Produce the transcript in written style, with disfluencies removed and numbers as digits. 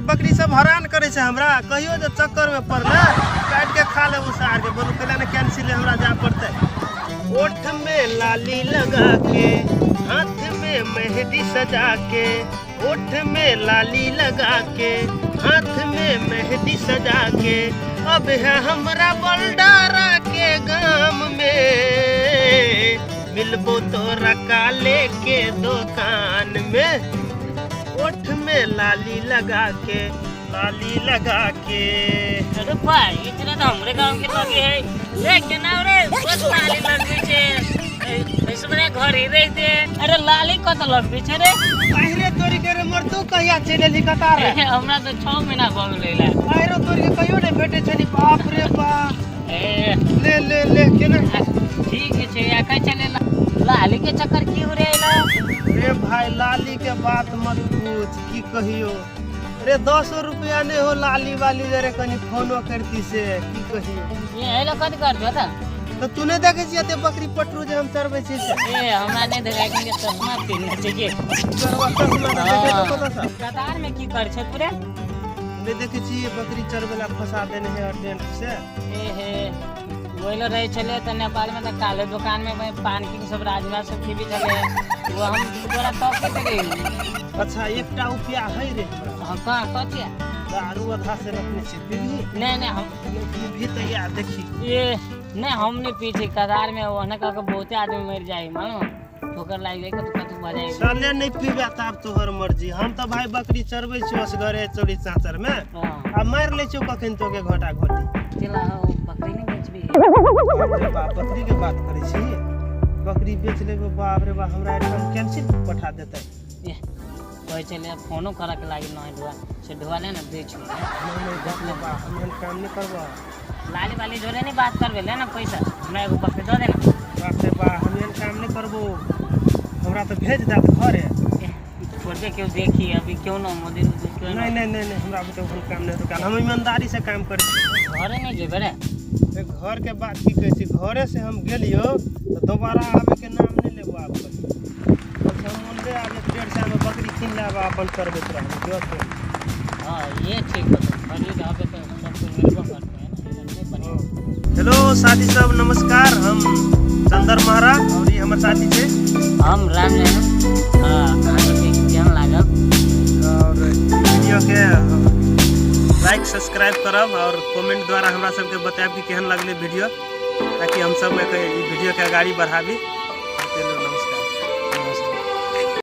बकरी सब हरान करै छै हमरा। कहियो जे चक्कर में पड़ले काटि के खा लेबो सार के। बोलू कैला ने कैंसिल हमरा जाय पड़तै। ओठ में लाली लगा के, हाथ में मेहंदी सजा के, ओठ में लाली लगा के, हाथ में मेहंदी सजा के, अब है हमरा बलडारा के गाम में, मिलबो तोरा काले के दुकान में। ओठ में लाली लगा के, लाली लगा के। अरे भाई, इतना तो हमरे गांव के लगे है रे। केना रे, बस लाली लगबे छे। ऐसे मने घर ही रहते। अरे लाली कत लगबे छे रे? अहिरे तोरी के रे मोर, तू कहिया चलि एलही कतार रे? ए, हमरा तो 6 महीना भऽ गेलै ला। अहिरो तोरी के कहियो नहि भेटै छली। बाप रे बाप। ए। ले ले ले, केना? ठीक छै। आ कहै छलै लाली के चक्कर की हो रे एला? रे भाई, लाली के बात मत पूछ। की कहियो रे, 10 रुपया नहीं हो लाली वाली रे, कनी फोनो करती से। की कहियो। ये एला कथी कर दो त? तो तू नहीं देखे छियै एते बकरी पटरू जे हम चरबै छियै से? ए, हमरा नहीं देखा कि चश्मा पिन्हने छै के। चरवा चश्मा तऽ देखे तऽ कतऽ सँ? कतार में की कर छै पूरे? नहीं देखे छियै, बकरी चरबै ला फंसा देने है टेंट से। ए हे, ओइलो रहै छलै तऽ नेपालमे तऽ काले दोकानमे भाई पान की सब राजमा सब खीबी छलै। वो हम तोरा तब के रही। अच्छा, एकटा उपाय है रे हमरा। हम कहाँ कथी है? दारू आधा से रखने छी, पीबही? नहीं नहीं, हम पीबही तऽ या देखी। ये नहीं, हम नहीं पी छी। कतार में ओहने कह के बहुते आदमी मर जाए, मालूम ठोकर लागि जाए, कतु कतु भऽ जाए। चले, नहीं पीबे तऽ आब तोहर मर्जी। हम तऽ भाई बकरी चरबै छियौ असगरे चोरी चाँचर में। आ मारि लै छियौ कखन तोके घोटा घोटी। चला, ओ बकरी नहीं बेचबी? बाप रे बाप, बकरी के बात करै छी? बकरी बेच लेबै, बाप रे बाप, हमरा एहिठाम कैंसिल पठा देतै। ए, कहै छलै फोनो करऽ के लागि नहीं ढुआ से ढुआ ले ना बेच। नहीं नहीं, बाप रे बाप, हम एहन काम नहीं करबो। लाली वाली जोरे नहीं बात करबे, ले ना पैसा, हमरा एगो बकरी दऽ दे ना। बाप रे बाप, हम एहन काम नहीं करबो। हमरा तऽ भेज देत घरे। ए, छोड़ दे, क्यों देखी अभी क्यों ना मोदी उदी क्यों ना। नहीं नहीं नहीं नहीं, हमरा बुते ओहन काम नहीं होतौ। हम ईमानदारी से काम करै छी। घरे नहीं जेबे रे? ए, घर के बात की कहै छी? घरे से हम गेलियो तऽ दोबारा आबे के नाम नहीं लेबो आब कहियो। कम से कम ओनरे आब 1-1.5 सए में बकरी कीन लेब आ अपन चरबैत रहब जो तोरी। हाँ, ये ठीक होता, खरीद आबे तो सब कुछ मिलबो करते हैं ना, इधर नहीं बने। हेलो साथी सब, नमस्कार। हम चंदर महरा और ई हमर साथी छै हम राम जैन। अहाँ सबके केहन लागल? और वीडियो के लाइक सब्सक्राइब करब और कमेंट द्वारा हमरा सबके बतायब कि केहन लगलै वीडियो, ताकि हम सब एक ई वीडियो के अगाड़ी बढ़ाबी।